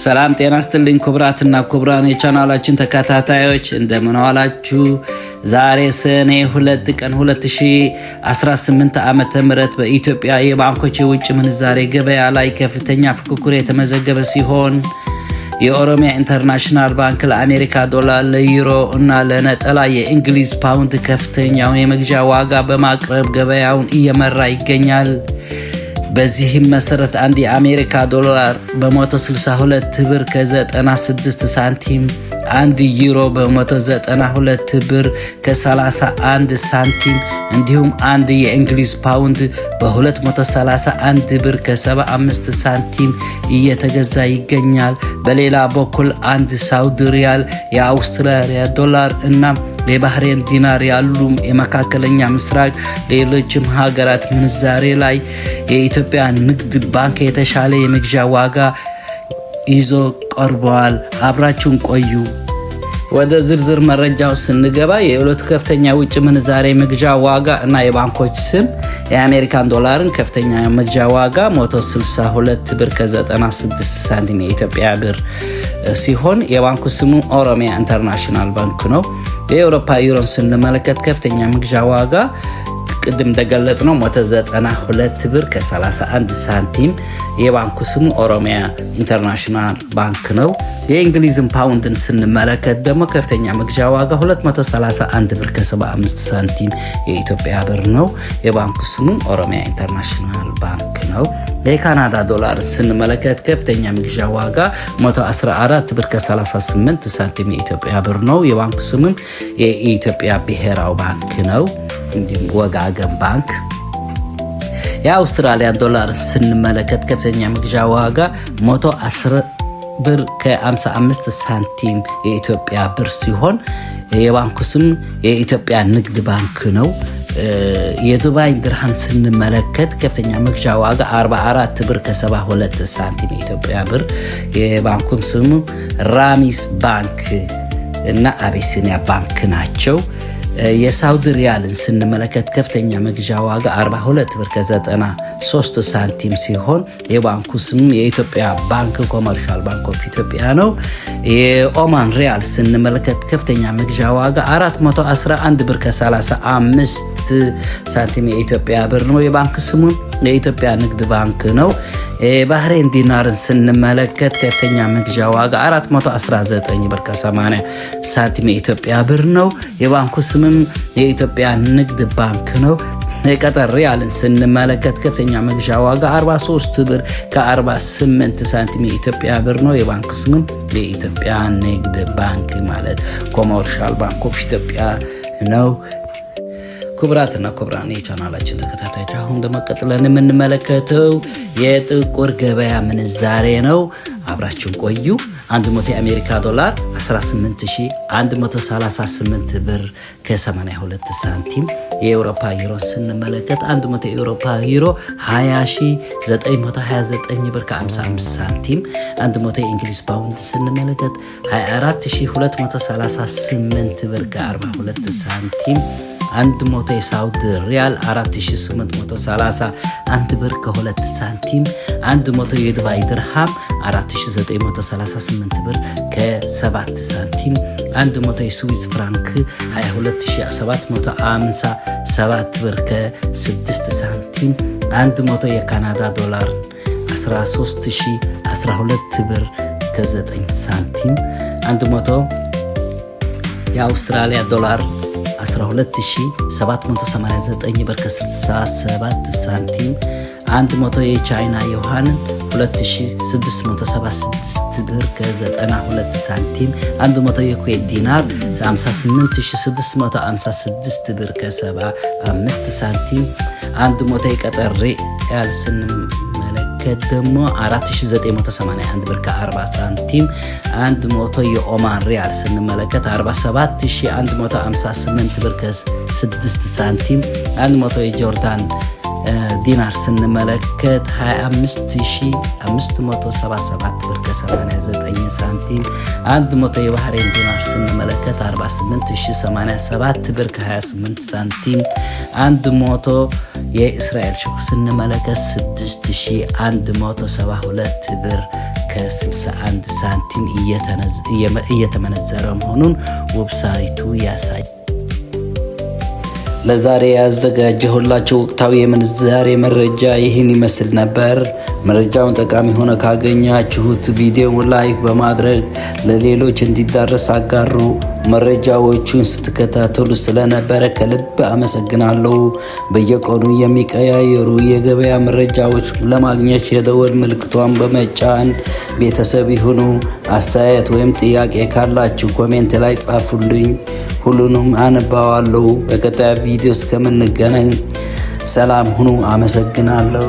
ሰላም ጤና ይስጥልኝ ክቡራትና ክቡራን የቻናላችን ተከታታዮች፣ እንደምን ዋላችሁ? ዛሬ ሰኔ 2 ቀን 2018 ዓመተ ምህረት በኢትዮጵያ የባንኮች የውጭ ምንዛሬ ገበያ ላይ ከፍተኛ ፉክክር የተመዘገበ ሲሆን፣ የኦሮሚያ ኢንተርናሽናል ባንክ ለአሜሪካ ዶላር፣ ለዩሮ እና ለነጠላ የእንግሊዝ ፓውንድ ከፍተኛውን የመግዣ ዋጋ በማቅረብ ገበያውን እየመራ ይገኛል። በዚህም መሰረት አንድ የአሜሪካ ዶላር በ162 ብር ከ96 ሳንቲም፣ አንድ ዩሮ በ192 ብር ከ31 ሳንቲም እንዲሁም አንድ የእንግሊዝ ፓውንድ በ231 ብር ከ75 ሳንቲም እየተገዛ ይገኛል። በሌላ በኩል አንድ ሳውዲ ሪያል፣ የአውስትራሊያ ዶላር እና የባህሬን ዲናር ያሉ የመካከለኛ ምስራቅ ሌሎችም ሀገራት ምንዛሬ ላይ የኢትዮጵያ ንግድ ባንክ የተሻለ የመግዣ ዋጋ ይዞ ቀርበዋል። አብራችሁን ቆዩ። ወደ ዝርዝር መረጃው ስንገባ፣ የዕለቱ ከፍተኛ ውጭ ምንዛሬ መግዣ ዋጋ እና የባንኮች ስም፣ የአሜሪካን ዶላርን ከፍተኛ መግዣ ዋጋ 162 ብር ከ96 ሳንቲም የኢትዮጵያ ብር ሲሆን የባንኩ ስሙ ኦሮሚያ ኢንተርናሽናል ባንክ ነው። የአውሮፓ ዩሮን ስንመለከት ከፍተኛ መግዣ ዋጋ ቅድም እንደገለጽነው 192 ብር ከ31 ሳንቲም፣ የባንኩ ስሙ ኦሮሚያ ኢንተርናሽናል ባንክ ነው። የእንግሊዝን ፓውንድን ስንመለከት ደግሞ ከፍተኛ መግዣ ዋጋ 231 ብር ከ75 ሳንቲም የኢትዮጵያ ብር ነው። የባንኩ ስሙ ኦሮሚያ ኢንተርናሽናል ባንክ ነው። የካናዳ ዶላርን ስንመለከት ከፍተኛ መግዣ ዋጋ 114 ብር ከ38 ሳንቲም የኢትዮጵያ ብር ነው። የባንኩ ስምም የኢትዮጵያ ብሔራዊ ባንክ ነው። እንዲሁም ወጋገን ባንክ። የአውስትራሊያን ዶላር ስንመለከት ከፍተኛ መግዣ ዋጋ 110 ብር ከ55 ሳንቲም የኢትዮጵያ ብር ሲሆን የባንኩ ስም የኢትዮጵያ ንግድ ባንክ ነው። የዱባይ ድርሃም ስንመለከት ከፍተኛ መግዣ ዋጋ 44 ብር ከ72 ሳንቲም የኢትዮጵያ ብር፣ የባንኩም ስሙ ራሚስ ባንክ እና አቢሲኒያ ባንክ ናቸው። የሳውዲ ሪያልን ስንመለከት ከፍተኛ መግዣ ዋጋ 42 ብር ከ93 ሳንቲም ሲሆን የባንኩ ስም የኢትዮጵያ ባንክ፣ Commercial Bank of Ethiopia ነው። የኦማን ሪያል ስንመለከት ከፍተኛ መግዣ ዋጋ 411 ብር ከ35 ሳንቲም የኢትዮጵያ ብር ነው። የባንክ ስሙ የኢትዮጵያ ንግድ ባንክ ነው። የባህሬን ዲናርን ስንመለከት ከፍተኛ መግዣ ዋጋ 419 ብር ከ80 ሳንቲም የኢትዮጵያ ብር ነው። የባንኩ ስምም የኢትዮጵያ ንግድ ባንክ ነው። የቀጠር ሪያልን ስንመለከት ከፍተኛ መግዣ ዋጋ 43 ብር ከ48 ሳንቲም የኢትዮጵያ ብር ነው። የባንክ ስምም የኢትዮጵያ ንግድ ባንክ ማለት Commercial Bank of Ethiopia ነው። ክቡራትና ክቡራን የቻናላችን ተከታታዮች፣ አሁን ደግሞ ቀጥለን የምንመለከተው የጥቁር ገበያ ምንዛሬ ነው። አብራችሁን ቆዩ። 100 የአሜሪካ ዶላር 18138 ብር ከ82 ሳንቲም። የኤውሮፓ ዩሮን ስንመለከት 100 የኤውሮፓ ዩሮ 20929 ብር ከ55 ሳንቲም። 100 የእንግሊዝ ፓውንድ ስንመለከት 24238 ብር ከ42 ሳንቲም። 100 የሳውዲ ሪያል 4831 ብር ከ2 ሳንቲም። 100 የዱባይ ድርሃም 4938 ብር ከ7 ሳንቲም። 100 የስዊስ ፍራንክ 22757 ብር ከ6 ሳንቲም። 100 የካናዳ ዶላር 13012 ብር ከ9 ሳንቲም። 100 የአውስትራሊያ ዶላር 12789 ብር ከ67 ሳንቲም። 100 የቻይና ዩዋን 2676 ብር ከ92 ሳንቲም። 100 የኩዌት ዲናር 58656 ብር ከ75 ሳንቲም። 100 የቀጠር ሪያል ስንመለከት ደግሞ 4981 ብር ከ40 ሳንቲም። 100 የኦማን ሪያል ስንመለከት 47158 ብር ከ6 ሳንቲም። 100 የጆርዳን ዲናር ስንመለከት 25577 ብር ከ89 ሳንቲም። 100 የባህሬን ዲናር ስንመለከት 48087 ብር ከ28 ሳንቲም። 100 የእስራኤል ሼቅል ስንመለከት 6172 ብር ከ61 ሳንቲም እየተመነዘረ መሆኑን ዌብሳይቱ ያሳያል። ለዛሬ ያዘጋጀሁላችሁ ወቅታዊ የምንዛሬ መረጃ ይህን ይመስል ነበር። መረጃውን ጠቃሚ ሆነ ካገኛችሁት ቪዲዮውን like በማድረግ ለሌሎች እንዲዳረስ አጋሩ። መረጃዎቹን ስትከታተሉ ስለነበረ ከልብ አመሰግናለሁ። በየቀኑ የሚቀያየሩ የገበያ መረጃዎች ለማግኘት የደወል ምልክቷን በመጫን ቤተሰብ ይሁኑ። አስተያየት ወይም ጥያቄ ካላችሁ comment ላይ ጻፉልኝ። ሁሉንም አነባዋለሁ። በቀጣይ ቪዲዮ እስከምንገናኝ ሰላም ሁኑ። አመሰግናለሁ።